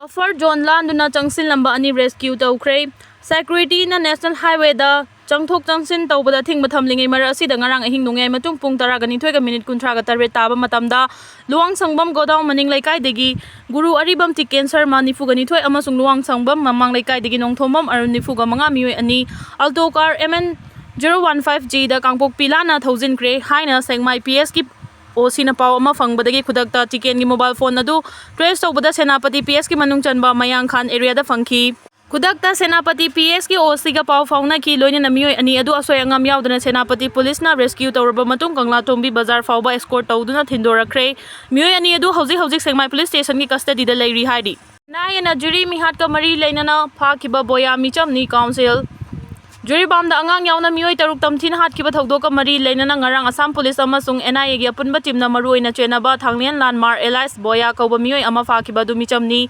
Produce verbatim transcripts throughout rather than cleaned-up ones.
Buffer zone ꯂꯥꯟꯗꯨꯅ ꯆꯪꯁꯤꯜꯂꯝꯕ ꯑꯅꯤ rescue ꯇꯧꯈ꯭ꯔꯦ꯫ Securityꯅ National Highwayꯗ ꯆꯪꯊꯣꯛ ꯆꯪꯁꯤꯟ ꯇꯧꯕꯗ ꯑꯊꯤꯡꯕ ꯊꯝꯂꯤꯉꯩ ꯃꯔꯛ ꯑꯁꯤꯗ ꯉꯔꯥꯡ ꯑꯍꯤꯡ ꯅꯣꯡꯌꯥꯏ ꯃꯇꯨꯡ ꯄꯨꯡ ꯇꯔꯥꯒ ꯅꯤꯊꯣꯏꯒ ꯃꯤꯅꯤꯠ ꯀꯨꯟꯊ꯭ꯔꯥꯒ ꯇꯔꯦꯠ ꯇꯥꯕ ꯃꯇꯝꯗ ꯂꯨꯋꯥꯡꯁꯪꯕꯝ ꯒꯣꯗꯥꯎꯟ ꯃꯅꯤꯡ ꯂꯩꯀꯥꯏꯗꯒꯤ ꯒꯨꯔꯨ ꯑꯔꯤꯕꯝ ꯇꯤꯀꯦꯟ ꯁꯔꯃ ꯅꯤꯐꯨꯒ ꯅꯤꯊꯣꯏ ꯑꯃꯁꯨꯡ ꯂꯨꯋꯥꯡꯁꯪꯕꯝ ꯃꯃꯥꯡ ꯂꯩꯀꯥꯏꯗꯒꯤ ꯅꯣꯡꯊꯣꯝꯕꯝ ꯑꯔꯨꯟ ꯅꯤꯐꯨꯒ ꯃꯉꯥ ꯃꯤꯑꯣꯏ ꯑꯅꯤ Alto car M N zero one five Gꯗ ꯀꯥꯡꯄꯣꯛꯄꯤ ꯂꯥꯟꯅ ꯊꯧꯖꯤꯟꯈ꯭ꯔꯦ ꯍꯥꯏꯅ ꯁꯦꯛꯃꯥꯏ PSꯀꯤ OCꯅ ꯄꯥꯎ ꯑꯃ ꯐꯪꯕꯗꯒꯤ ꯈꯨꯗꯛꯇ ꯇꯤꯀꯦꯟꯒꯤ mobile phone ꯑꯗꯨ trace ꯇꯧꯕꯗ ꯁꯦꯅꯥꯄꯇꯤ PSꯀꯤ ꯃꯅꯨꯡ ꯆꯟꯕ ꯃꯌꯥꯡꯈꯥꯟ areaꯗ ꯐꯪꯈꯤ꯫ ꯈꯨꯗꯛꯇ ꯁꯦꯅꯥꯄꯇꯤ PSꯀꯤ OCꯒ ꯄꯥꯎ ꯐꯥꯎꯅꯈꯤ, ꯂꯣꯏꯅꯅ ꯃꯤꯑꯣꯏ ꯑꯅꯤ ꯑꯗꯨ ꯑꯁꯣꯏ ꯑꯉꯥꯝ ꯌꯥꯎꯗꯅ ꯁꯦꯅꯥꯄꯇꯤ policeꯅ rescue ꯇꯧꯔꯕ ꯃꯇꯨꯡ ꯀꯪꯂꯥꯇꯣꯡꯕꯤ ꯕꯖꯥꯔ ꯐꯥꯎꯕ escort ꯇꯧꯗꯨꯅ ꯊꯤꯟꯗꯣꯔꯛꯈ꯭ꯔꯦ꯫ ꯃꯤꯑꯣꯏ ꯑꯅꯤ ꯑꯗꯨ ꯍꯧꯖꯤꯛ ꯍꯧꯖꯤꯛ ꯁꯦꯛꯃꯥꯏ police stationꯒꯤ custodyꯗ ꯂꯩꯔꯤ ꯍꯥꯏꯔꯤ꯫ ꯅꯥꯌꯦꯅ ꯖꯨꯔꯤ ꯃꯤꯍꯥꯠꯀ ꯃꯔꯤ ꯂꯩꯅꯅ ꯐꯥꯈꯤꯕ ꯕꯣꯌꯥ ꯃꯤꯆꯝꯅꯤ꯫ Council ꯖꯨꯔꯤꯕꯥꯝꯗ ꯑꯉꯥꯡ ꯌꯥꯎꯅ ꯃꯤꯑꯣꯏ ꯇꯔꯨꯛ ꯇꯝꯊꯤꯅ ꯍꯥꯠꯈꯤꯕ ꯊꯧꯗꯣꯛꯀ ꯃꯔꯤ ꯂꯩꯅꯅ ꯉꯔꯥꯡ ꯑꯁꯥꯝ police ꯑꯃꯁꯨꯡ NIAꯒꯤ ꯑꯄꯨꯟꯕ teamꯅ ꯃꯔꯨꯑꯣꯏꯅ ꯆꯦꯟꯅꯕ ꯊꯥꯡꯂꯦꯟ ꯂꯥꯟꯃꯥꯔ alias ꯕꯣꯌꯥ ꯀꯧꯕ ꯃꯤꯑꯣꯏ ꯑꯃ ꯐꯥꯈꯤꯕ ꯑꯗꯨ ꯃꯤꯆꯝꯅꯤ꯫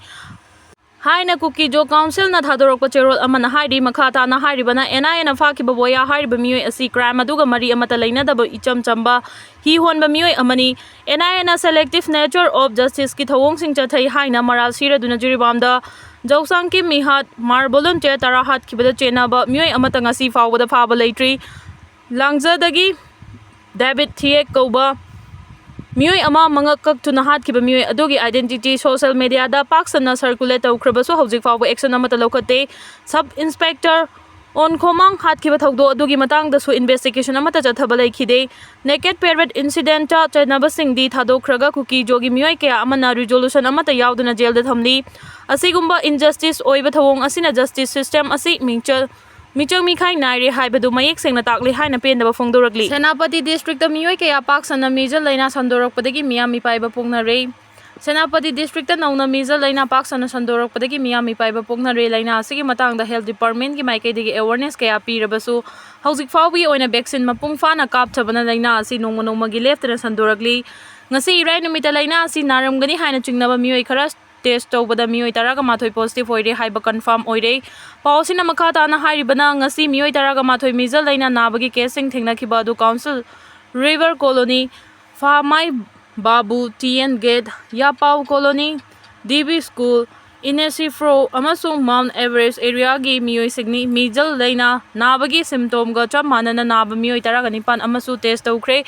ꯍꯥꯏꯅ ꯀꯨꯀꯤꯖꯣ councilꯅ ꯊꯥꯗꯣꯔꯛꯄ ꯆꯦꯔꯣꯜ ꯑꯃꯅ ꯍꯥꯏꯔꯤ꯫ ꯃꯈꯥ ꯇꯥꯅ ꯍꯥꯏꯔꯤꯕꯅ, NIAꯅ ꯐꯥꯈꯤꯕ ꯕꯣꯌꯥ ꯍꯥꯏꯔꯤꯕ ꯃꯤꯑꯣꯏ ꯑꯁꯤ crime ꯑꯗꯨꯒ ꯃꯔꯤ ꯑꯃꯠꯇ ꯂꯩꯅꯗꯕ ꯏꯆꯝ ꯆꯝꯕ ꯍꯤ ꯍꯣꯟꯕ ꯃꯤꯑꯣꯏ ꯑꯃꯅꯤ꯫ NIAꯅ selective nature of justiceꯀꯤ ꯊꯧꯑꯣꯡꯁꯤꯡ ꯆꯠꯊꯩ ꯍꯥꯏꯅ ꯃꯔꯥꯜ ꯁꯤꯔꯗꯨꯅ ꯖꯤꯔꯤꯕꯥꯝꯗ ꯖꯧꯁꯥꯡꯀꯤ ꯃꯤꯍꯥꯠ ꯃꯥꯔ volunteer ꯇꯔꯥ ꯍꯥꯠꯈꯤꯕꯗ ꯆꯦꯟꯅꯕ ꯃꯤꯑꯣꯏ ꯑꯃꯠꯇ ꯉꯁꯤ ꯐꯥꯎꯕꯗ ꯐꯥꯕ ꯂꯩꯇ꯭ꯔꯤ꯫ ꯂꯥꯡꯖꯗꯒꯤ ꯗꯦꯕꯤꯠ ꯊꯤꯌꯦꯛ ꯀꯧꯕ ꯃꯤꯑꯣꯏ ꯑꯃ ꯃꯉꯛ ꯀꯛꯇꯨꯅ ꯍꯥꯠꯈꯤꯕ ꯃꯤꯑꯣꯏ ꯑꯗꯨꯒꯤ identity social mediaꯗ ꯄꯥꯛ ꯁꯟꯅ circulate ꯇꯧꯈ꯭ꯔꯕꯁꯨ ꯍꯧꯖꯤꯛ ꯐꯥꯎꯕ action ꯑꯃꯠꯇ ꯂꯧꯈꯠꯇꯦ꯫ Sub Inspector ꯑꯣꯟꯈꯣꯃꯥꯡ ꯍꯥꯠꯈꯤꯕ ꯊꯧꯗꯣꯛ ꯑꯗꯨꯒꯤ ꯃꯇꯥꯡꯗꯁꯨ investigation ꯑꯃꯠꯇ ꯆꯠꯊꯕ ꯂꯩꯈꯤꯗꯦ꯫ Naked Parade incidentꯇ ꯆꯦꯟꯅꯕꯁꯤꯡꯗꯤ ꯊꯥꯗꯣꯛꯈ꯭ꯔꯒ ꯀꯨꯀꯤꯖꯣꯒꯤ ꯃꯤꯑꯣꯏ ꯀꯌꯥ ꯑꯃꯅ resolution ꯑꯃꯠꯇ ꯌꯥꯎꯗꯅ jailꯗ ꯊꯝꯂꯤ꯫ ꯑꯁꯤꯒꯨꯝꯕ injustice ꯑꯣꯏꯕ ꯊꯧꯑꯣꯡ ꯑꯁꯤꯅ justice system ꯑꯁꯤ ꯃꯤꯡꯆꯜ ꯃꯤꯆꯪ ꯃꯤꯈꯥꯏ ꯅꯥꯏꯔꯦ ꯍꯥꯏꯕꯗꯨ ꯃꯌꯦꯛ ꯁꯦꯡꯅ ꯇꯥꯛꯂꯤ ꯍꯥꯏꯅ ꯄꯦꯟꯗꯕ ꯐꯣꯡꯗꯣꯔꯛꯂꯤ꯫ ꯁꯦꯅꯥꯄꯇꯤ districtꯇ ꯃꯤꯑꯣꯏ ꯀꯌꯥ ꯄꯥꯛ ꯁꯟꯅ measles ꯂꯥꯏꯅꯥ ꯁꯟꯗꯣꯔꯛꯄꯗꯒꯤ ꯃꯤꯌꯥꯝ ꯃꯤꯄꯥꯏꯕ ꯄꯣꯛꯅꯔꯦ꯫ ꯁꯦꯅꯥꯄꯇꯤ districtꯇ ꯅꯧꯅ measles ꯂꯥꯏꯅꯥ ꯄꯥꯛ ꯁꯟꯅ ꯁꯟꯗꯣꯔꯛꯄꯗꯒꯤ ꯃꯤꯌꯥꯝ ꯃꯤꯄꯥꯏꯕ ꯄꯣꯛꯅꯔꯦ꯫ ꯂꯥꯏꯅꯥ ꯑꯁꯤꯒꯤ ꯃꯇꯥꯡꯗ health departmentꯀꯤ ꯃꯥꯏꯀꯩꯗꯒꯤ awareness ꯀꯌꯥ ꯄꯤꯔꯕꯁꯨ ꯍꯧꯖꯤꯛ ꯐꯥꯎꯕꯒꯤ ꯑꯣꯏꯅ vaccine ꯃꯄꯨꯡ ꯐꯥꯅ ꯀꯥꯞꯊꯕꯅ ꯂꯥꯏꯅꯥ ꯑꯁꯤ ꯅꯣꯡꯃ ꯅꯣꯡꯃꯒꯤ ꯂꯦꯞꯇꯅ ꯁꯟꯗꯣꯔꯛꯂꯤ꯫ ꯉꯁꯤ ꯏꯔꯥꯏ ꯅꯨꯃꯤꯠꯇ ꯂꯥꯏꯅꯥ ꯑꯁꯤ ꯅꯥꯔꯝꯒꯅꯤ ꯍꯥꯏꯅ ꯆꯤꯡꯅꯕ ꯃꯤꯑꯣꯏ ꯈꯔ test ꯇꯧꯕꯗ ꯃꯤꯑꯣꯏ ꯇꯔꯥꯒ ꯃꯥꯊꯣꯏ positive ꯑꯣꯏꯔꯦ ꯍꯥꯏꯕ confirm ꯑꯣꯏꯔꯦ꯫ ꯄꯥꯎ ꯑꯁꯤꯅ ꯃꯈꯥ ꯇꯥꯅ ꯍꯥꯏꯔꯤꯕꯅ, ꯉꯁꯤ ꯃꯤꯑꯣꯏ ꯇꯔꯥꯒ ꯃꯥꯊꯣꯏ measles ꯂꯥꯏꯅꯥ ꯅꯥꯕꯒꯤ caseꯁꯤꯡ ꯊꯦꯡꯅꯈꯤꯕ ꯑꯗꯨ Council, River Colony, ꯐꯥꯃꯥꯏ ꯕꯥꯕꯨ, TN Gate, ꯌꯥꯄꯥꯎ Colony, DB School, ꯏꯅꯦꯁꯤꯐ꯭ꯔꯣ ꯑꯃꯁꯨꯡ ꯃꯥꯎꯟꯠ ꯑꯦꯚꯔꯦꯁ ꯑꯦꯔꯤꯌꯥꯒꯤ ꯃꯤꯑꯣꯏꯁꯤꯡꯅꯤ꯫ ꯃꯤꯖꯜ ꯂꯥꯏꯅꯥ ꯅꯥꯕꯒꯤ ꯁꯤꯝꯇꯣꯝꯒ ꯆꯞ ꯃꯥꯟꯅꯅ ꯅꯥꯕ ꯃꯤꯑꯣꯏ ꯇꯔꯥꯒ ꯅꯤꯄꯥꯟ ꯑꯃꯁꯨ ꯇꯦꯁ ꯇꯧꯈ꯭ꯔꯦ꯫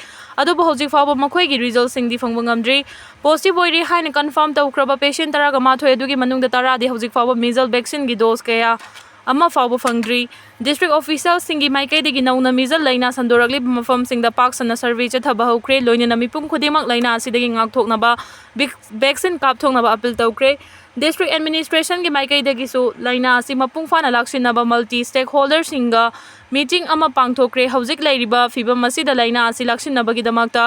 ꯑꯗꯨꯕꯨ ꯍꯧꯖꯤꯛ ꯐꯥꯎꯕ ꯃꯈꯣꯏꯒꯤ ꯔꯤꯖꯜꯁꯤꯡꯗꯤ ꯐꯪꯕ ꯉꯝꯗ꯭ꯔꯤ꯫ ꯄꯣꯖꯤꯇꯤꯚ ꯑꯣꯏꯔꯦ ꯍꯥꯏꯅ ꯀꯟꯐꯥꯔꯝ ꯇꯧꯈ꯭ꯔꯕ ꯄꯦꯁꯦꯟ ꯇꯔꯥꯒ ꯃꯥꯊꯣꯏ ꯑꯗꯨꯒꯤ ꯃꯅꯨꯡꯗ ꯇꯔꯥꯗꯤ ꯍꯧꯖꯤꯛ ꯐꯥꯎꯕ ꯃꯤꯖꯜ ꯚꯦꯛꯁꯤꯟꯒꯤ ꯗꯣꯁ ꯀꯌꯥ ꯑꯃ ꯐꯥꯎꯕ ꯐꯪꯗ꯭ꯔꯤ꯫ ꯗꯤꯁꯇ꯭ꯔꯤꯛ ꯑꯣꯐꯤꯁꯤꯌꯦꯜꯁꯤꯡꯒꯤ ꯃꯥꯏꯀꯩꯗꯒꯤ ꯅꯧꯅ ꯃꯤꯖꯜ ꯂꯥꯏꯅꯥ ꯁꯟꯗꯣꯔꯛꯂꯤꯕ ꯃꯐꯝꯁꯤꯡꯗ ꯄꯥꯛ ꯁꯟꯅ ꯁꯔꯚꯦ ꯆꯠꯊꯕ ꯍꯧꯈ꯭ꯔꯦ꯫ ꯂꯣꯏꯅꯅ ꯃꯤꯄꯨꯝ ꯈꯨꯗꯤꯡꯃꯛ ꯂꯥꯏꯅꯥ ꯑꯁꯤꯗꯒꯤ ꯉꯥꯛꯊꯣꯛꯅꯕ ꯚꯤꯛ-, ꯚꯦꯛꯁꯤꯟ ꯀꯥꯞꯊꯣꯛꯅꯕ ꯑꯄꯤꯜ ꯇꯧꯈ꯭ꯔꯦ꯫ ꯗꯤꯁꯇ꯭ꯔꯤꯛ ꯑꯦꯗꯃꯤꯅꯤꯁꯇ꯭ꯔꯦꯁꯟꯒꯤ ꯃꯥꯏꯀꯩꯗꯒꯤꯁꯨ ꯂꯥꯏꯅꯥ ꯑꯁꯤ ꯃꯄꯨꯡ ꯐꯥꯅ ꯂꯥꯛꯁꯤꯟꯅꯕ ꯃꯜꯇꯤ ꯁ꯭ꯇꯦꯛꯍꯣꯜꯗꯔꯁꯤꯡꯒ ꯃꯤꯇꯤꯡ ꯑꯃ ꯄꯥꯡꯊꯣꯛꯈ꯭ꯔꯦ꯫ ꯍꯧꯖꯤꯛ ꯂꯩꯔꯤꯕ ꯐꯤꯕꯝ ꯑꯁꯤꯗ ꯂꯥꯏꯅꯥ ꯑꯁꯤ ꯂꯥꯛꯁꯤꯟꯅꯕꯒꯤꯗꯃꯛꯇ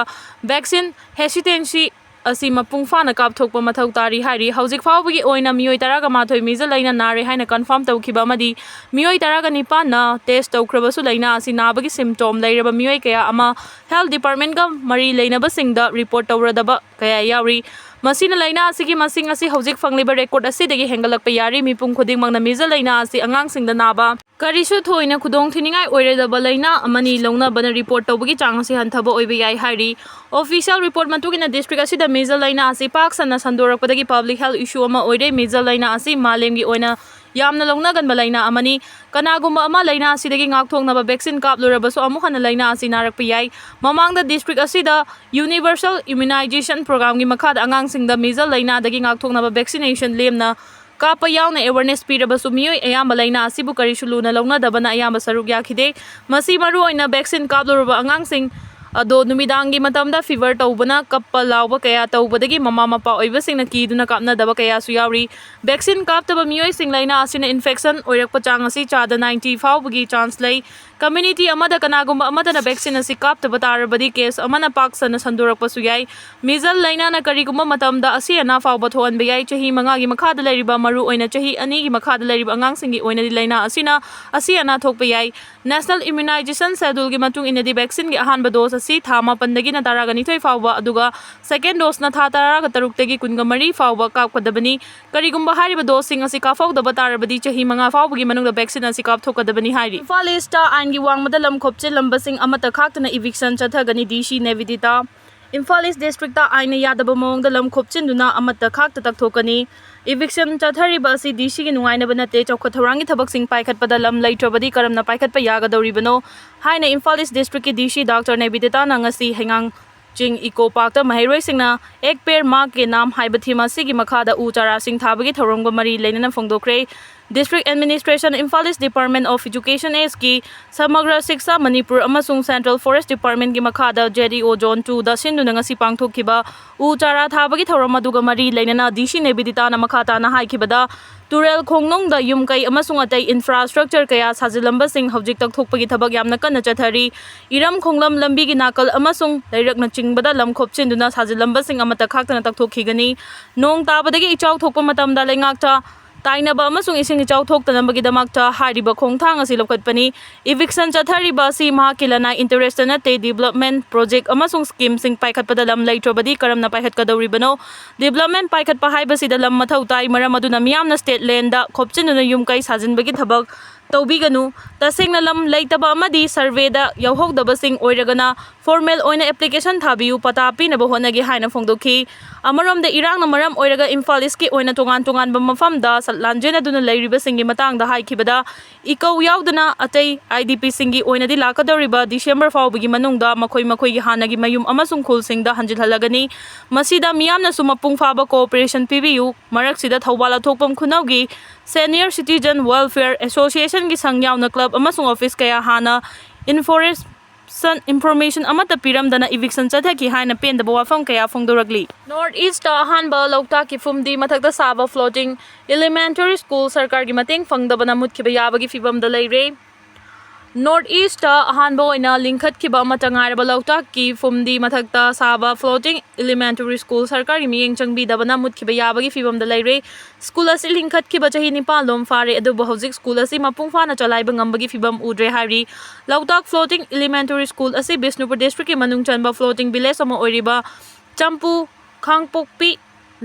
ꯚꯦꯛꯁꯤꯟ ꯍꯦꯁꯤꯇꯦꯟꯁꯤ ꯑꯁꯤ ꯃꯄꯨꯡ ꯐꯥꯅ ꯀꯥꯞꯊꯣꯛꯄ ꯃꯊꯧ ꯇꯥꯔꯤ ꯍꯥꯏꯔꯤ꯫ ꯍꯧꯖꯤꯛ ꯐꯥꯎꯕꯒꯤ ꯑꯣꯏꯅ ꯃꯤꯑꯣꯏ ꯇꯔꯥꯒ ꯃꯥꯊꯣꯏ ꯃꯤꯖꯜ ꯂꯥꯏꯅꯥ ꯅꯥꯔꯦ ꯍꯥꯏꯅ ꯀꯟꯐꯥꯔꯝ ꯇꯧꯈꯤꯕ ꯑꯃꯗꯤ ꯃꯤꯑꯣꯏ ꯇꯔꯥꯒ ꯅꯤꯄꯥꯟꯅ ꯇꯦꯁ ꯇꯧꯈ꯭ꯔꯕꯁꯨ ꯂꯥꯏꯅꯥ ꯑꯁꯤ ꯅꯥꯕꯒꯤ ꯁꯤꯝꯇꯣꯝ ꯂꯩꯔꯕ ꯃꯤꯑꯣꯏ ꯀꯌꯥ ꯑꯃ ꯍꯦꯜꯊ ꯗꯤꯄꯥꯔꯠꯃꯦꯟꯒ ꯃꯔꯤ ꯂꯩꯅꯕꯁꯤꯡꯗ ꯔꯤꯄꯣꯔꯠ ꯇꯧꯔꯗꯕ ꯀꯌꯥ ꯌꯥꯎꯔꯤ꯫ ꯃꯁꯤꯅ ꯂꯥꯏꯅꯥ ꯑꯁꯤꯒꯤ ꯃꯁꯤꯡ ꯑꯁꯤ ꯍꯧꯖꯤꯛ ꯐꯪꯂꯤꯕ ꯔꯦꯀꯣꯔꯗ ꯑꯁꯤꯗꯒꯤ ꯍꯦꯟꯒꯠꯂꯛꯄ ꯌꯥꯔꯤ꯫ ꯃꯤꯄꯨꯝ ꯈꯨꯗꯤꯡꯃꯛꯅ ꯃꯤꯖꯜ ꯂꯥꯏꯅꯥ ꯑꯁꯤ ꯑꯉꯥꯡꯁꯤꯡꯗ ꯅꯥꯕ ꯀꯔꯤꯁꯨ ꯊꯣꯏꯅ ꯈꯨꯗꯣꯡ ꯊꯤꯅꯤꯡꯉꯥꯏ ꯑꯣꯏꯔꯣꯏꯗꯕ ꯂꯥꯏꯅꯥ ꯑꯃꯅꯤ꯫ ꯂꯧꯅꯕꯅ ꯔꯤꯄꯣꯔꯠ ꯇꯧꯕꯒꯤ ꯆꯥꯡ ꯑꯁꯤ ꯍꯟꯊꯕ ꯑꯣꯏꯕ ꯌꯥꯏ ꯍꯥꯏꯔꯤ꯫ ꯑꯣꯐꯤꯁꯤꯌꯦꯜ ꯔꯤꯄꯣꯔꯠ ꯃꯇꯨꯡ ꯏꯟꯅ ꯗꯤꯁꯇ꯭ꯔꯤꯛ ꯑꯁꯤꯗ ꯃꯤꯖꯜ ꯂꯥꯏꯅꯥ ꯑꯁꯤ ꯄꯥꯛ ꯁꯟꯅ ꯁꯟꯗꯣꯔꯛꯄꯗꯒꯤ ꯄꯕ꯭ꯂꯤꯛ ꯍꯦꯜꯊ ꯏꯁꯨ ꯑꯃ ꯑꯣꯏꯔꯦ꯫ ꯃꯤꯖꯜ ꯂꯥꯏꯅꯥ ꯑꯁꯤ ꯃꯥꯂꯦꯝꯒꯤ ꯑꯣꯏꯅ ꯌꯥꯝꯅ ꯂꯧꯅꯒꯟꯕ ꯂꯥꯏꯅꯥ ꯑꯃꯅꯤ꯫ ꯀꯅꯥꯒꯨꯝꯕ ꯑꯃ ꯂꯥꯏꯅꯥ ꯑꯁꯤꯗꯒꯤ ꯉꯥꯛꯊꯣꯛꯅꯕ ꯚꯦꯛꯁꯤꯟ ꯀꯥꯞꯂꯨꯔꯕꯁꯨ ꯑꯃꯨꯛ ꯍꯟꯅ ꯂꯥꯏꯅꯥ ꯑꯁꯤ ꯅꯥꯔꯛꯄ ꯌꯥꯏ꯫ ꯃꯃꯥꯡꯗ ꯗꯤꯁꯇ꯭ꯔꯤꯛ ꯑꯁꯤꯗ ꯌꯨꯅꯤꯚꯔꯁꯦꯜ ꯏꯝꯃ꯭ꯌꯨꯅꯥꯏꯖꯦꯁꯟ ꯄ꯭ꯔꯣꯒ꯭ꯔꯥꯝꯒꯤ ꯃꯈꯥꯗ ꯑꯉꯥꯡꯁꯤꯡꯗ ꯃꯤꯖꯜ ꯂꯥꯏꯅꯥꯗꯒꯤ ꯉꯥꯛꯊꯣꯛꯅꯕ ꯚꯦꯛꯁꯤꯅꯦꯁꯟ ꯂꯦꯝꯅ ꯀꯥꯞꯄ ꯌꯥꯎꯅ ꯑꯦꯋꯦꯔꯅꯦꯁ ꯄꯤꯔꯕꯁꯨ ꯃꯤꯑꯣꯏ ꯑꯌꯥꯝꯕ ꯂꯥꯏꯅꯥ ꯑꯁꯤꯕꯨ ꯀꯔꯤꯁꯨ ꯂꯨꯅ ꯂꯧꯅꯗꯕꯅ ꯑꯌꯥꯝꯕ ꯁꯔꯨꯛ ꯌꯥꯈꯤꯗꯦ꯫ ꯃꯁꯤ ꯃꯔꯨꯑꯣꯏꯅ ꯚꯦꯛꯁꯤꯟ ꯀꯥꯞꯂꯨꯔꯕ ꯑꯉꯥꯡꯁꯤꯡ ꯑꯗꯣ ꯅꯨꯃꯤꯗꯥꯡꯒꯤ ꯃꯇꯝꯗ ꯐꯤꯚꯔ ꯇꯧꯕꯅ ꯀꯞꯄ ꯂꯥꯎꯕ ꯀꯌꯥ ꯇꯧꯕꯗꯒꯤ ꯃꯃꯥ ꯃꯄꯥ ꯑꯣꯏꯕꯁꯤꯡꯅ ꯀꯤꯗꯨꯅ ꯀꯥꯞꯅꯗꯕ ꯀꯌꯥꯁꯨ ꯌꯥꯎꯔꯤ꯫ ꯚꯦꯛꯁꯤꯟ ꯀꯥꯞꯇꯕ ꯃꯤꯑꯣꯏꯁꯤꯡ ꯂꯥꯏꯅꯥ ꯑꯁꯤꯅ ꯏꯟꯐꯦꯛꯁꯟ ꯑꯣꯏꯔꯛꯄ ꯆꯥꯡ ꯑꯁꯤ ꯆꯥꯗ ꯅꯥꯏꯟꯇꯤ ꯐꯥꯎꯕꯒꯤ ꯆꯥꯟꯁ ꯂꯩ꯫ ꯀꯝꯃ꯭ꯌꯨꯅꯤꯇꯤ ꯑꯃꯗ ꯀꯅꯥꯒꯨꯝꯕ ꯑꯃꯗꯅ ꯚꯦꯛꯁꯤꯟ ꯑꯁꯤ ꯀꯥꯞꯇꯕ ꯇꯥꯔꯕꯗꯤ ꯀꯦꯁ ꯑꯃꯅ ꯄꯥꯛ ꯁꯟꯅ ꯁꯟꯗꯣꯔꯛꯄꯁꯨ ꯌꯥꯏ꯫ ꯃꯤꯖꯜ ꯂꯥꯏꯅꯥꯅ ꯀꯔꯤꯒꯨꯝꯕ ꯃꯇꯝꯗ ꯑꯁꯤ ꯑꯅꯥ ꯐꯥꯎꯕ ꯊꯣꯛꯍꯟꯕ ꯌꯥꯏ꯫ ꯆꯍꯤ ꯃꯉꯥꯒꯤ ꯃꯈꯥꯗ ꯂꯩꯔꯤꯕ, ꯃꯔꯨꯑꯣꯏꯅ ꯆꯍꯤ ꯑꯅꯤꯒꯤ ꯃꯈꯥꯗ ꯂꯩꯔꯤꯕ ꯑꯉꯥꯡꯁꯤꯡꯒꯤ ꯑꯣꯏꯅꯗꯤ ꯂꯥꯏꯅꯥ ꯑꯁꯤꯅ ꯑꯁꯤ ꯑꯅꯥ ꯊꯣꯛꯄ ꯌꯥꯏ꯫ ꯅꯦꯁꯅꯦꯜ ꯏꯝꯃ꯭ꯌꯨꯅꯥꯏꯖꯦꯁꯟ ꯁꯦꯗꯨꯜꯒꯤ ꯃꯇꯨꯡ ꯏꯟꯅꯗꯤ ꯚꯦꯛꯁꯤꯟꯒꯤ ꯑꯍꯥꯟꯕ ꯗꯣꯁ ꯑꯁꯤ ꯊꯥ ꯃꯥꯄꯟꯗꯒꯤꯅ ꯇꯔꯥꯒ ꯅꯤꯊꯣꯏ ꯐꯥꯎꯕ, ꯑꯗꯨꯒ ꯁꯦꯀꯦꯟ ꯗꯣꯁꯅ ꯊꯥ ꯇꯔꯥꯒ ꯇꯔꯨꯛꯇꯒꯤ ꯀꯨꯟꯒ ꯃꯔꯤ ꯐꯥꯎꯕ ꯀꯥꯞꯀꯗꯕꯅꯤ꯫ ꯀꯔꯤꯒꯨꯝꯕ ꯍꯥꯏꯔꯤꯕ ꯗꯣꯁꯁꯤꯡ ꯑꯁꯤ ꯀꯥꯞꯍꯧꯗꯕ ꯇꯥꯔꯕꯗꯤ ꯆꯍꯤ ꯃꯉꯥ ꯐꯥꯎꯕꯒꯤ ꯃꯅꯨꯡꯗ ꯚꯦꯛꯁꯤꯟ ꯑꯁꯤ ꯀꯥꯞꯊꯣꯛꯀꯗꯕꯅꯤ ꯍꯥꯏꯔꯤ꯫ ꯏꯝꯐꯥꯜ ꯏꯁꯇ ꯑꯥꯏꯟꯒꯤ ꯋꯥꯡꯃꯗ ꯂꯝ ꯈꯣꯞꯆꯤꯜꯂꯝꯕꯁꯤꯡ ꯑꯃꯠꯇ ꯈꯥꯛꯇꯅ ꯏꯚꯤꯛꯁꯟ ꯆꯠꯊꯒꯅꯤ, ꯗꯤ ꯁꯤ ꯅꯦꯕꯤꯗꯤꯇꯥ꯫ ꯏꯝꯐꯥꯜ ꯏꯁ ꯗꯤꯁꯇ꯭ꯔꯤꯛꯇ ꯑꯥꯏꯟꯅ ꯌꯥꯗꯕ ꯃꯑꯣꯡꯗ ꯂꯝ ꯈꯣꯞꯆꯤꯟꯗꯨꯅ ꯑꯃꯠꯇ ꯈꯥꯛꯇ ꯇꯛꯊꯣꯛꯀꯅꯤ꯫ Eviction ꯆꯠꯊꯔꯤꯕ ꯑꯁꯤ ꯗꯤ ꯁꯤꯒꯤ ꯅꯨꯡꯉꯥꯏꯅꯕ ꯅꯠꯇꯦ꯫ ꯆꯥꯎꯈꯠ ꯊꯧꯔꯥꯡꯒꯤ ꯊꯕꯛꯁꯤꯡ ꯄꯥꯏꯈꯠꯄꯗ ꯂꯝ ꯂꯩꯇ꯭ꯔꯕꯗꯤ ꯀꯔꯝꯅ ꯄꯥꯏꯈꯠꯄ ꯌꯥꯒꯗꯧꯔꯤꯕꯅꯣ ꯍꯥꯏꯅ ꯏꯝꯐꯥꯜ ꯏꯁ ꯗꯤꯁꯇ꯭ꯔꯤꯛꯀꯤ ꯗꯤ ꯁꯤ ꯗꯥꯛꯇꯔ ꯅꯦꯕꯤꯗꯤꯇꯥꯅ ꯉꯁꯤ ꯍꯩꯉꯥꯡ ꯆꯤꯡ ꯏꯀꯣ ꯄꯥꯔꯛꯇ ꯃꯍꯩꯔꯣꯏꯁꯤꯡꯅ ꯑꯦꯛ ꯄꯦꯔ ꯃꯥ ꯀꯦ ꯅꯥꯝ ꯍꯥꯏꯕ ꯊꯤꯝ ꯑꯁꯤꯒꯤ ꯃꯈꯥꯗ ꯎ ꯆꯥꯔꯥꯁꯤꯡ ꯊꯥꯕꯒꯤ ꯊꯧꯔꯝꯒ ꯃꯔꯤ ꯂꯩꯅꯅ ꯐꯣꯡꯗꯣꯛꯈ꯭ꯔꯦ꯫ District Administration, Imphal East Department of Education East ꯀꯤ ꯁꯃꯒ꯭ꯔ ꯁꯤꯛꯁꯥ ꯃꯅꯤꯄꯨꯔ ꯑꯃꯁꯨꯡ Central Forest Department ꯀꯤ ꯃꯈꯥꯗ ꯖꯦ ꯗꯤ ꯑꯣ Zone Two ꯗ ꯁꯤꯟꯗꯨꯅ ꯉꯁꯤ ꯄꯥꯡꯊꯣꯛꯈꯤꯕ ꯎ ꯆꯥꯔꯥ ꯊꯥꯕꯒꯤ ꯊꯧꯔꯝ ꯑꯗꯨꯒ ꯃꯔꯤ ꯂꯩꯅꯅ ꯗꯤ ꯁꯤ ꯅꯦꯕꯤꯗꯤꯇꯥꯅ ꯃꯈꯥ ꯇꯥꯅ ꯍꯥꯏꯈꯤꯕꯗ, ꯇꯨꯔꯦꯜ ꯈꯣꯡꯅꯨꯡꯗ ꯌꯨꯝ ꯀꯩ ꯑꯃꯁꯨꯡ ꯑꯇꯩ infrastructure ꯀꯌꯥ ꯁꯥꯖꯤꯜꯂꯝꯕꯁꯤꯡ ꯍꯧꯖꯤꯛ ꯇꯧꯊꯣꯛꯄꯒꯤ ꯊꯕꯛ ꯌꯥꯝꯅ ꯀꯟꯅ ꯆꯠꯊꯔꯤ꯫ ꯏꯔꯝ ꯈꯣꯡꯂꯝ ꯂꯝꯕꯤꯒꯤ ꯅꯥꯀꯜ ꯑꯃꯁꯨꯡ ꯂꯩꯔꯛꯅꯆꯤꯡꯕꯗ ꯂꯝ ꯈꯣꯞꯆꯤꯟꯗꯨꯅ ꯁꯥꯖꯤꯜꯂꯝꯕꯁꯤꯡ ꯑꯃꯠꯇ ꯈꯥꯛꯇꯅ ꯇꯧꯊꯣꯛꯈꯤꯒꯅꯤ꯫ ꯅꯣꯡ ꯇꯥꯕꯗꯒꯤ ꯏꯆꯥꯎ ꯊꯣꯛꯄ ꯃꯇꯝꯗ ꯂꯩꯉꯥꯛꯇ ꯇꯥꯏꯅꯕ ꯑꯃꯁꯨꯡ ꯏꯁꯤꯡ ꯏꯆꯥꯎ ꯊꯣꯛꯇꯅꯕꯒꯤꯗꯃꯛꯇ ꯍꯥꯏꯔꯤꯕ ꯈꯣꯡꯊꯥꯡ ꯑꯁꯤ ꯂꯧꯈꯠꯄꯅꯤ꯫ Eviction ꯆꯠꯊꯔꯤꯕ ꯑꯁꯤ ꯃꯍꯥꯛꯀꯤ ꯂꯅꯥꯏ interest ꯅꯠꯇꯦ꯫ Development project ꯑꯃꯁꯨꯡ scheme ꯁꯤꯡ ꯄꯥꯏꯈꯠꯄꯗ ꯂꯝ ꯂꯩꯇ꯭ꯔꯕꯗꯤ ꯀꯔꯝꯅ ꯄꯥꯏꯈꯠꯀꯗꯧꯔꯤꯕꯅꯣ? Development ꯄꯥꯏꯈꯠꯄ ꯍꯥꯏꯕꯁꯤꯗ ꯂꯝ ꯃꯊꯧ ꯇꯥꯏ, ꯃꯔꯝ ꯑꯗꯨꯅ ꯃꯤꯌꯥꯝꯅ state land ꯗ ꯈꯣꯞꯆꯤꯟꯗꯨꯅ ꯌꯨꯝ ꯀꯩ ꯁꯥꯖꯤꯟꯕꯒꯤ ꯊꯕꯛ ꯇꯧꯕꯤꯒꯅꯨ꯫ ꯇꯁꯦꯡꯅ ꯂꯝ ꯂꯩꯇꯕ ꯑꯃꯗꯤ survey ꯗ ꯌꯥꯎꯍꯧꯗꯕꯁꯤꯡ ꯑꯣꯏꯔꯒꯅ formal ꯑꯣꯏꯅ application ꯊꯥꯕꯤꯌꯨ, ꯄꯇꯥ ꯄꯤꯅꯕ ꯍꯣꯠꯅꯒꯦ ꯍꯥꯏꯅ ꯐꯣꯡꯗꯣꯛꯈꯤ꯫ ꯑꯃꯔꯣꯝꯗ, ꯏꯔꯥꯡꯅ ꯃꯔꯝ ꯑꯣꯏꯔꯒ ꯏꯝꯐꯥꯜ ꯏꯁꯀꯤ ꯑꯣꯏꯅ ꯇꯣꯉꯥꯟ ꯇꯣꯉꯥꯟꯕ ꯃꯐꯝꯗ ꯁꯠ ꯂꯥꯟꯖꯦꯟꯅꯗꯨꯅ ꯂꯩꯔꯤꯕꯁꯤꯡꯒꯤ ꯃꯇꯥꯡꯗ ꯍꯥꯏꯈꯤꯕꯗ, ꯏꯀꯧ ꯌꯥꯎꯗꯅ ꯑꯇꯩ ꯑꯥꯏ ꯗꯤ ꯄꯤ ꯁꯤꯡꯒꯤ ꯑꯣꯏꯅꯗꯤ ꯂꯥꯛꯀꯗꯧꯔꯤꯕ ꯗꯤꯁꯦꯝꯕꯔ ꯐꯥꯎꯕꯒꯤ ꯃꯅꯨꯡꯗ ꯃꯈꯣꯏ ꯃꯈꯣꯏꯒꯤ ꯍꯥꯟꯅꯒꯤ ꯃꯌꯨꯝ ꯑꯃꯁꯨꯡ ꯈꯨꯜꯁꯤꯡꯗ ꯍꯟꯖꯤꯜꯍꯜꯂꯒꯅꯤ꯫ ꯃꯁꯤꯗ ꯃꯤꯌꯥꯝꯅꯁꯨ ꯃꯄꯨꯡ ꯐꯥꯕ cooperation ꯄꯤꯕꯤꯌꯨ꯫ ꯃꯔꯛꯁꯤꯗ ꯊꯧꯕꯥꯜ ꯑꯊꯣꯛꯄꯝ ꯈꯨꯅꯧꯒꯤ Senior Citizen Welfare Association ꯒꯤ ꯁꯪ ꯌꯥꯎꯅ club ꯑꯃꯁꯨꯡ office ꯀꯌꯥ ꯍꯥꯟꯅ information, information ꯑꯃꯠꯇ ꯄꯤꯔꯝꯗꯅ eviction ꯆꯠꯊꯈꯤ ꯍꯥꯏꯅ ꯄꯦꯟꯗꯕ ꯋꯥꯐꯝ ꯀꯌꯥ ꯐꯣꯡꯗꯣꯔꯛꯂꯤ꯫ North East ꯇ ꯑꯍꯥꯟꯕ ꯂꯣꯛꯇꯥꯛꯀꯤ ꯐꯨꯝꯗꯤ ꯃꯊꯛꯇ ꯁꯥꯕ floating elementary school ꯁꯔꯀꯥꯔꯒꯤ ꯃꯇꯦꯡ ꯐꯪꯗꯕꯅ ꯃꯨꯠꯈꯤꯕ ꯌꯥꯕꯒꯤ ꯐꯤꯕꯝꯗ ꯂꯩꯔꯦ꯫ North East ꯇ ꯑꯍꯥꯟꯕ ꯑꯣꯏꯅ ꯂꯤꯡꯈꯠꯈꯤꯕ ꯑꯃꯠꯇ ꯉꯥꯏꯔꯕ ꯂꯣꯛꯇꯥꯛꯀꯤ ꯐꯨꯝꯗꯤ ꯃꯊꯛꯇ ꯁꯥꯕ floating elementary school ꯁꯔꯀꯥꯔꯒꯤ ꯃꯤꯠꯌꯦꯡ ꯆꯪꯕꯤꯗꯕꯅ ꯃꯨꯠꯈꯤꯕ ꯌꯥꯕꯒꯤ ꯐꯤꯕꯝꯗ ꯂꯩꯔꯦ꯫ School ꯑꯁꯤ ꯂꯤꯡꯈꯠꯈꯤꯕ ꯆꯍꯤ ꯅꯤꯄꯥꯟ ꯂꯣꯝ ꯐꯥꯔꯦ, ꯑꯗꯨꯕꯨ ꯍꯧꯖꯤꯛ school ꯑꯁꯤ ꯃꯄꯨꯡ ꯐꯥꯅ ꯆꯂꯥꯏꯕ ꯉꯝꯕꯒꯤ ꯐꯤꯕꯝ ꯎꯗ꯭ꯔꯦ ꯍꯥꯏꯔꯤ꯫ ꯂꯣꯛꯇꯥꯛ floating elementary school ꯑꯁꯤ ꯕꯤꯁꯅꯨꯄꯨꯔ district ꯀꯤ ꯃꯅꯨꯡ ꯆꯟꯕ floating village ꯑꯃ ꯑꯣꯏꯔꯤꯕ ꯆꯝꯄꯨ ꯈꯥꯡꯄꯣꯛꯄꯤ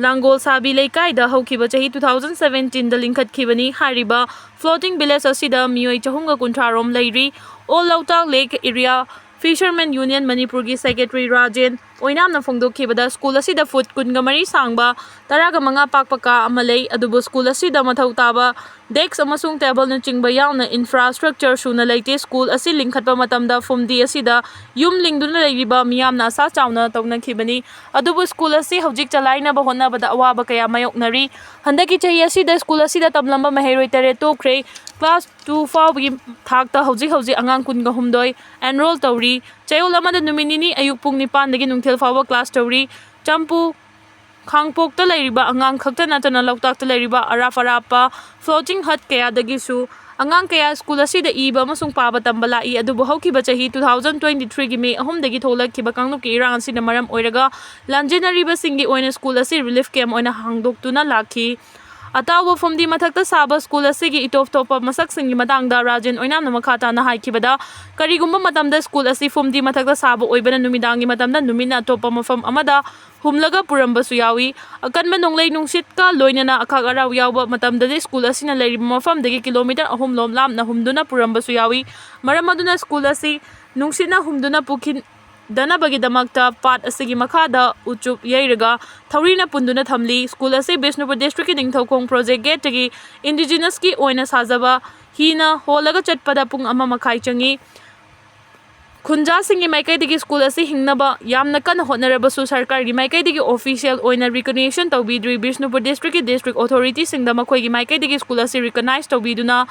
ꯂꯥꯡꯒꯣꯜ ꯁꯥꯕꯤ ꯂꯩꯀꯥꯏꯗ ꯍꯧꯈꯤꯕ ꯆꯍꯤ two thousand seventeen ꯗ ꯂꯤꯡꯈꯠꯈꯤꯕꯅꯤ꯫ ꯍꯥꯏꯔꯤꯕ floating village ꯑꯁꯤꯗ ꯃꯤꯑꯣꯏ ꯆꯍꯨꯝꯒ ꯀꯨꯟꯊ꯭ꯔꯥ ꯔꯣꯝ ꯂꯩꯔꯤ꯫ All Loktak Lake Area Fishermen Union ꯃꯅꯤꯄꯨꯔꯒꯤ secretary ꯔꯥꯖꯦꯟ ꯑꯣꯏꯅꯥꯝꯅ ꯐꯣꯡꯗꯣꯛꯈꯤꯕꯗ, ꯁ꯭ꯀꯨꯜ ꯑꯁꯤꯗ ꯐꯨꯠ ꯀꯨꯟꯒ ꯃꯔꯤ ꯁꯥꯡꯕ, ꯇꯔꯥꯒ ꯃꯉꯥ ꯄꯥꯛꯄ ꯀꯥ ꯑꯃ ꯂꯩ, ꯑꯗꯨꯕꯨ ꯁ꯭ꯀꯨꯜ ꯑꯁꯤꯗ ꯃꯊꯧ ꯇꯥꯕ ꯗꯦꯁ꯭ꯛ ꯑꯃꯁꯨꯡ ꯇꯦꯕꯜꯅꯆꯤꯡꯕ ꯌꯥꯎꯅ ꯏꯟꯐ꯭ꯔꯥꯁ꯭ꯇ꯭ꯔꯛꯆꯔ ꯁꯨꯅ ꯂꯩꯇꯦ꯫ ꯁ꯭ꯀꯨꯜ ꯑꯁꯤ ꯂꯤꯡꯈꯠꯄ ꯃꯇꯝꯗ ꯐꯨꯝꯗꯤ ꯑꯁꯤꯗ ꯌꯨꯝ ꯂꯤꯡꯗꯨꯅ ꯂꯩꯔꯤꯕ ꯃꯤꯌꯥꯝꯅ ꯑꯁꯥ ꯆꯥꯎꯅ ꯇꯧꯅꯈꯤꯕꯅꯤ, ꯑꯗꯨꯕꯨ ꯁ꯭ꯀꯨꯜ ꯑꯁꯤ ꯍꯧꯖꯤꯛ ꯆꯂꯥꯏꯅꯕ ꯍꯣꯠꯅꯕꯗ ꯑꯋꯥꯕ ꯀꯌꯥ ꯃꯥꯌꯣꯛꯅꯔꯤ꯫ ꯍꯟꯗꯛꯀꯤ ꯆꯍꯤ ꯑꯁꯤꯗ ꯁ꯭ꯀꯨꯜ ꯑꯁꯤꯗ ꯇꯝꯂꯝꯕ ꯃꯍꯩꯔꯣꯏ ꯇꯔꯦꯠ ꯇꯣꯛꯈ꯭ꯔꯦ꯫ ꯀ꯭ꯂꯥꯁ ꯇꯨ ꯐꯥꯎꯕꯒꯤ ꯊꯥꯛꯇ ꯍꯧꯖꯤꯛ ꯍꯧꯖꯤꯛ ꯑꯉꯥꯡ ꯀꯨꯟꯒ ꯍꯨꯝꯗꯣꯏ ꯑꯦꯟꯔꯣꯜ ꯇꯧꯔꯤ꯫ ꯆꯌꯣꯜ ꯑꯃꯗ ꯅꯨꯃꯤꯠ ꯅꯤꯅꯤ, ꯑꯌꯨꯛ ꯄꯨꯡ ꯅꯤꯄꯥꯟꯗꯒꯤ ꯅꯨꯡꯊꯤꯜ ꯐꯥꯎꯕ ꯀ꯭ꯂꯥꯁ ꯇꯧꯔꯤ꯫ ꯆꯝꯄꯨ ꯈꯥꯡꯄꯣꯛꯇ ꯂꯩꯔꯤꯕ ꯑꯉꯥꯡ ꯈꯛꯇ ꯅꯠꯇꯅ, ꯂꯣꯛꯇꯥꯛꯇ ꯂꯩꯔꯤꯕ ꯑꯔꯥꯞ ꯑꯔꯥꯞꯄ ꯐ꯭ꯂꯣꯇꯤꯡ ꯍꯠ ꯀꯌꯥꯗꯒꯤꯁꯨ ꯑꯉꯥꯡ ꯀꯌꯥ ꯁ꯭ꯀꯨꯜ ꯑꯁꯤꯗ ꯏꯕ ꯑꯃꯁꯨꯡ ꯄꯥꯕ ꯇꯝꯕ ꯂꯥꯛꯏ꯫ ꯑꯗꯨꯕꯨ ꯍꯧꯈꯤꯕ ꯆꯍꯤ two thousand twenty three ꯒꯤ ꯃꯦ ꯑꯍꯨꯝꯗꯒꯤ ꯊꯣꯛꯂꯛꯈꯤꯕ ꯀꯥꯡꯂꯨꯞꯀꯤ ꯏꯔꯥꯡ ꯑꯁꯤꯅ ꯃꯔꯝ ꯑꯣꯏꯔꯒ, ꯂꯥꯟꯖꯦꯟꯅꯔꯤꯕꯁꯤꯡꯒꯤ ꯑꯣꯏꯅ ꯁ꯭ꯀꯨꯜ ꯑꯁꯤ ꯔꯤꯂꯤꯐ ꯀꯦꯝꯞ ꯑꯣꯏꯅ ꯍꯥꯡꯗꯣꯛꯇꯨꯅ ꯂꯥꯛꯈꯤ꯫ ꯑꯇꯥꯎꯕ ꯐꯨꯝꯗꯤ ꯃꯊꯛꯇ ꯁꯥꯕ ꯁ꯭ꯀꯨꯜ ꯑꯁꯤꯒꯤ ꯏꯇꯣꯞ ꯇꯣꯞꯄ ꯃꯁꯛꯁꯤꯡꯒꯤ ꯃꯇꯥꯡꯗ ꯔꯥꯖꯦꯟ ꯑꯣꯏꯅꯥꯝꯅ ꯃꯈꯥ ꯇꯥꯅ ꯍꯥꯏꯈꯤꯕꯗ, ꯀꯔꯤꯒꯨꯝꯕ ꯃꯇꯝꯗ ꯁ꯭ꯀꯨꯜ ꯑꯁꯤ ꯐꯨꯝꯗꯤ ꯃꯊꯛꯇ ꯁꯥꯕ ꯑꯣꯏꯕꯅ, ꯅꯨꯃꯤꯗꯥꯡꯒꯤ ꯃꯇꯝꯗ ꯅꯨꯃꯤꯠꯅ ꯑꯇꯣꯞꯄ ꯃꯐꯝ ꯑꯃꯗ ꯍꯨꯝꯂꯒ ꯄꯨꯔꯝꯕꯁꯨ ꯌꯥꯎꯏ꯫ ꯑꯀꯟꯕ ꯅꯣꯡꯂꯩ ꯅꯨꯡꯁꯤꯠꯀ ꯂꯣꯏꯅꯅ ꯑꯈꯥꯛ ꯑꯔꯥꯎ ꯌꯥꯎꯕ ꯃꯇꯝꯗꯗꯤ ꯁ꯭ꯀꯨꯜ ꯑꯁꯤꯅ ꯂꯩꯔꯤꯕ ꯃꯐꯝꯗꯒꯤ ꯀꯤꯂꯣꯃꯤꯇꯔ ꯑꯍꯨꯝ ꯂꯣꯝ ꯂꯥꯞꯅ ꯍꯨꯝꯗꯨꯅ ꯄꯨꯔꯝꯕꯁꯨ ꯌꯥꯎꯏ꯫ ꯃꯔꯝ ꯑꯗꯨꯅ ꯁ꯭ꯀꯨꯜ ꯑꯁꯤ ꯅꯨꯡꯁꯤꯠꯅ ꯍꯨꯝꯗꯨꯅ ꯄꯨꯈꯤꯗꯅꯕꯒꯤꯗꯃꯛꯇ ꯄꯥꯠ ꯑꯁꯤꯒꯤ ꯃꯈꯥꯗ ꯎꯆꯨꯞ ꯌꯩꯔꯒ ꯊꯧꯔꯤꯅ ꯄꯨꯟꯗꯨꯅ ꯊꯝꯂꯤ꯫ ꯁ꯭ꯀꯨꯜ ꯑꯁꯤ ꯕꯤꯁꯅꯨꯄꯨꯔ ꯗꯤꯁꯇ꯭ꯔꯤꯛꯀꯤ ꯅꯤꯡꯊꯧꯈꯣꯡ ꯄ꯭ꯔꯣꯖꯦꯛ ꯒꯦꯠꯇꯒꯤ ꯏꯟꯗꯤꯖꯤꯅꯁꯀꯤ ꯑꯣꯏꯅ ꯁꯥꯖꯕ ꯍꯤꯅ ꯍꯣꯜꯂꯒ ꯆꯠꯄꯗ ꯄꯨꯡ ꯑꯃ ꯃꯈꯥꯏ ꯆꯪꯏ꯫ ꯈꯨꯟꯖꯥꯁꯤꯡꯒꯤ ꯃꯥꯏꯀꯩꯗꯒꯤ ꯁ꯭ꯀꯨꯜ ꯑꯁꯤ ꯍꯤꯡꯅꯕ ꯌꯥꯝꯅ ꯀꯟꯅ ꯍꯣꯠꯅꯔꯕꯁꯨ, ꯁꯔꯀꯥꯔꯒꯤ ꯃꯥꯏꯀꯩꯗꯒꯤ ꯑꯣꯐꯤꯁꯤꯌꯦꯜ ꯑꯣꯏꯅ ꯔꯤꯀꯣꯒꯅꯤꯁꯟ ꯇꯧꯕꯤꯗ꯭ꯔꯤ꯫ ꯕꯤꯁꯅꯨꯄꯨꯔ ꯗꯤꯁꯇ꯭ꯔꯤꯛꯀꯤ ꯗꯤꯁꯇ꯭ꯔꯤꯛ ꯑꯣꯊꯣꯔꯤꯇꯤꯁꯤꯡꯗ ꯃꯈꯣꯏꯒꯤ ꯃꯥꯏꯀꯩꯗꯒꯤ ꯁ꯭ꯀꯨꯜ ꯑꯁꯤ ꯔꯤꯀꯣꯒꯅꯥꯏꯖ ꯇꯧꯕꯤꯗꯨꯅ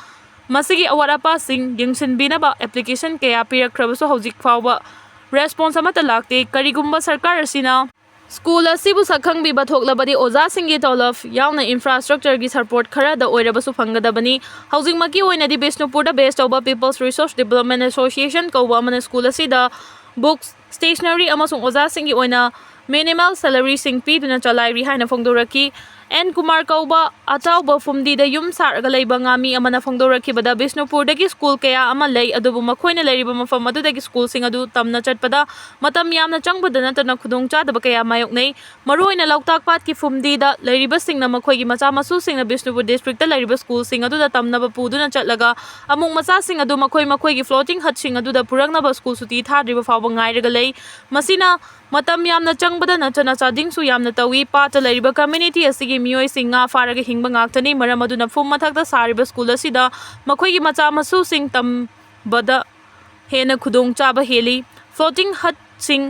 ꯃꯁꯤꯒꯤ ꯑꯋꯥꯠ ꯑꯄꯥꯁꯤꯡ ꯌꯦꯡꯁꯤꯟꯕꯤꯅꯕ ꯑꯦꯄ꯭ꯂꯤꯀꯦꯁꯟ ꯀꯌꯥ ꯄꯤꯔꯛꯈ꯭ꯔꯕꯁꯨ ꯍꯧꯖꯤꯛ ꯐꯥꯎꯕ ꯔꯦꯁꯄꯣꯟꯁ ꯑꯃꯠꯇ ꯂꯥꯛꯇꯦ꯫ ꯀꯔꯤꯒꯨꯝꯕ ꯁꯔꯀꯥꯔ ꯑꯁꯤꯅ ꯁ꯭ꯀꯨꯜ ꯑꯁꯤꯕꯨ ꯁꯛꯈꯪꯕꯤꯕ ꯊꯣꯛꯂꯕꯗꯤ, ꯑꯣꯖꯥꯁꯤꯡꯒꯤ ꯇꯣꯂꯣꯞ ꯌꯥꯎꯅ ꯏꯟꯐ꯭ꯔꯥꯁ꯭ꯇ꯭ꯔꯛꯆꯔꯒꯤ ꯁꯄꯣꯔꯠ ꯈꯔꯗ ꯑꯣꯏꯔꯕꯁꯨ ꯐꯪꯒꯗꯕꯅꯤ꯫ ꯍꯧꯖꯤꯛꯃꯛꯀꯤ ꯑꯣꯏꯅꯗꯤ ꯕꯤꯁꯅꯨꯄꯨꯔꯗ ꯕꯦꯁ ꯇꯧꯕ ꯄꯤꯄꯜꯁ ꯔꯤꯁꯣꯔꯁ ꯗꯤꯕꯂꯞꯃꯦꯟ ꯑꯦꯁꯣꯁꯤꯌꯦꯁꯟ ꯀꯧꯕ ꯑꯃꯅ ꯁ꯭ꯀꯨꯜ ꯑꯁꯤꯗ ꯕꯨꯛꯁ, ꯁ꯭ꯇꯦꯁꯅꯔꯤ ꯑꯃꯁꯨꯡ ꯑꯣꯖꯥꯁꯤꯡꯒꯤ ꯑꯣꯏꯅ ꯃꯤꯅꯤꯃꯜ ꯁꯦꯂꯔꯤꯁꯤꯡ ꯄꯤꯗꯨꯅ ꯆꯂꯥꯏꯔꯤ ꯍꯥꯏꯅ ꯐꯣꯡꯗꯣꯔꯛꯈꯤ꯫ ꯑꯦꯟ ꯀꯨꯃꯥꯔ ꯀꯧꯕ ꯑꯇꯥꯎꯕ ꯐꯨꯝꯗꯤꯗ ꯌꯨꯝ ꯁꯥꯔꯒ ꯂꯩꯕ ꯉꯥꯃꯤ ꯑꯃꯅ ꯐꯣꯡꯗꯣꯔꯛꯈꯤꯕꯗ, ꯕꯤꯁꯅꯨꯄꯨꯔꯗꯒꯤ ꯁ꯭ꯀꯨꯜ ꯀꯌꯥ ꯑꯃ ꯂꯩ, ꯑꯗꯨꯕꯨ ꯃꯈꯣꯏꯅ ꯂꯩꯔꯤꯕ ꯃꯐꯝ ꯑꯗꯨꯗꯒꯤ ꯁ꯭ꯀꯨꯜꯁꯤꯡ ꯑꯗꯨ ꯇꯝꯅ ꯆꯠꯄꯗ ꯃꯇꯝ ꯌꯥꯝꯅ ꯆꯪꯕꯗ ꯅꯠꯇꯅ ꯈꯨꯗꯣꯡꯆꯥꯗꯕ ꯀꯌꯥ ꯃꯥꯌꯣꯛꯅꯩ꯫ ꯃꯔꯨꯑꯣꯏꯅ ꯂꯣꯛꯇꯥꯛ ꯄꯥꯠꯀꯤ ꯐꯨꯝꯗꯤꯗ ꯂꯩꯔꯤꯕꯁꯤꯡꯅ ꯃꯈꯣꯏꯒꯤ ꯃꯆꯥ ꯃꯁꯨꯁꯤꯡꯅ ꯕꯤꯁꯅꯨꯄꯨꯔ ꯗꯤꯁꯇ꯭ꯔꯤꯛꯇ ꯂꯩꯔꯤꯕ ꯁ꯭ꯀꯨꯜꯁꯤꯡ ꯑꯗꯨꯗ ꯇꯝꯅꯕ ꯄꯨꯗꯨꯅ ꯆꯠꯂꯒ, ꯑꯃꯨꯛ ꯃꯆꯥꯁꯤꯡ ꯑꯗꯨ ꯃꯈꯣꯏ ꯃꯈꯣꯏꯒꯤ ꯐ꯭ꯂꯣꯇꯤꯡ ꯍꯠꯁꯤꯡ ꯑꯗꯨꯗ ꯄꯨꯔꯛꯅꯕ ꯁ꯭ꯀꯨꯜ ꯁꯨꯇꯤ ꯊꯥꯗ꯭ꯔꯤꯕ ꯐꯥꯎꯕ ꯉꯥꯏꯔꯒ ꯂꯩ꯫ ꯃꯁꯤꯅ ꯃꯇꯝ ꯌꯥꯝꯅ ꯆꯪꯕꯗ ꯅꯠꯇꯅ ꯆꯥꯗꯤꯡꯁꯨ ꯌꯥꯝꯅ ꯇꯧꯏ꯫ ꯄꯥꯠꯇ ꯂꯩꯔꯤꯕ community ꯑꯁꯤꯒꯤ ꯃꯤꯑꯣꯏꯁꯤꯡ ꯉꯥ ꯐꯥꯔꯒ ꯍꯤꯡꯕ ꯉꯥꯛꯇꯅꯤ꯫ ꯃꯔꯝ ꯑꯗꯨꯅ ꯐꯨꯝ ꯃꯊꯛꯇ ꯁꯥꯔꯤꯕ ꯁ꯭ꯀꯨꯜ ꯑꯁꯤꯗ ꯃꯈꯣꯏꯒꯤ ꯃꯆꯥ ꯃꯁꯨꯁꯤꯡ ꯇꯝꯕꯗ ꯍꯦꯟꯅ ꯈꯨꯗꯣꯡꯆꯥꯕ ꯍꯦꯜꯂꯤ꯫ Floating hutꯁꯤꯡ,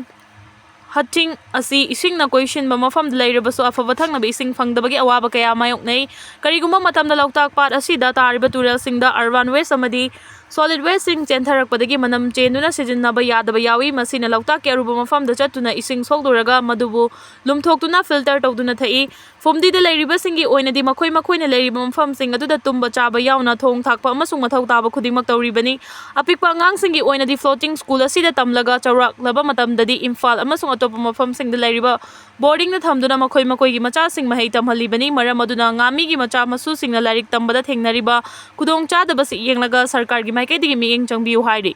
hutꯁꯤꯡ ꯑꯁꯤ ꯏꯁꯤꯡꯅ ꯀꯣꯏꯁꯤꯟꯕ ꯃꯐꯝꯗ ꯂꯩꯔꯕꯁꯨ ꯑꯐꯕ ꯊꯛꯅꯕ ꯏꯁꯤꯡ ꯐꯪꯗꯕꯒꯤ ꯑꯋꯥꯕ ꯀꯌꯥ ꯃꯥꯌꯣꯛꯅꯩ꯫ ꯀꯔꯤꯒꯨꯝꯕ ꯃꯇꯝꯗ ꯂꯣꯛꯇꯥꯛ ꯄꯥꯠ ꯑꯁꯤꯗ ꯇꯥꯔꯤꯕ ꯇꯨꯔꯦꯜꯁꯤꯡꯗ urban waste ꯑꯃꯗꯤ solid wasteꯁꯤꯡ ꯆꯦꯟꯊꯔꯛꯄꯗꯒꯤ ꯃꯅꯝ ꯆꯦꯟꯗꯨꯅ ꯁꯤꯖꯤꯟꯅꯕ ꯌꯥꯗꯕ ꯌꯥꯎꯏ꯫ ꯃꯁꯤꯅ ꯂꯣꯛꯇꯥꯛꯀꯤ ꯑꯔꯨꯕ ꯃꯐꯝꯗ ꯆꯠꯇꯨꯅ ꯏꯁꯤꯡ ꯁꯣꯛꯂꯨꯔꯒ ꯃꯗꯨꯕꯨ ꯂꯨꯝꯊꯣꯛꯇꯨꯅ filter ꯇꯧꯗꯨꯅ ꯊꯛꯏ꯫ ꯐꯨꯝꯗꯤꯗ ꯂꯩꯔꯤꯕꯁꯤꯡꯒꯤ ꯑꯣꯏꯅꯗꯤ ꯃꯈꯣꯏ ꯃꯈꯣꯏꯅ ꯂꯩꯔꯤꯕ ꯃꯐꯝꯁꯤꯡ ꯑꯗꯨꯗ ꯇꯨꯝꯕ ꯆꯥꯕ ꯌꯥꯎꯅ ꯊꯣꯡ ꯊꯥꯛꯄ ꯑꯃꯁꯨꯡ ꯃꯊꯧ ꯇꯥꯕ ꯈꯨꯗꯤꯡꯃꯛ ꯇꯧꯔꯤꯕꯅꯤ꯫ ꯑꯄꯤꯛꯄ ꯑꯉꯥꯡꯁꯤꯡꯒꯤ ꯑꯣꯏꯅꯗꯤ floating school ꯑꯁꯤꯗ ꯇꯝꯂꯒ ꯆꯥꯎꯔꯛꯂꯕ ꯃꯇꯝꯗꯗꯤ ꯏꯝꯐꯥꯜ ꯑꯃꯁꯨꯡ ꯑꯇꯣꯞꯄ ꯃꯐꯝꯁꯤꯡꯗ ꯂꯩꯔꯤꯕ boardingꯗ ꯊꯝꯗꯨꯅ ꯃꯈꯣꯏ ꯃꯈꯣꯏꯒꯤ ꯃꯆꯥꯁꯤꯡ ꯃꯍꯩ ꯇꯝꯍꯜꯂꯤꯕꯅꯤ꯫ ꯃꯔꯝ ꯑꯗꯨꯅ ꯉꯥꯃꯤꯒꯤ ꯃꯆꯥ ꯃꯁꯨꯁꯤꯡꯅ ꯂꯥꯏꯔꯤꯛ ꯇꯝꯕꯗ ꯊꯦꯡꯅꯔꯤꯕ ꯈꯨꯗꯣꯡꯆꯥꯗꯕꯁꯤ ꯌꯦꯡꯂꯒ ꯁꯔꯀꯥꯔꯒꯤ ꯃꯥꯏꯀꯩꯗꯒꯤ ꯃꯤꯠꯌꯦꯡ ꯆꯪꯕꯤꯌꯨ ꯍꯥꯏꯔꯤ꯫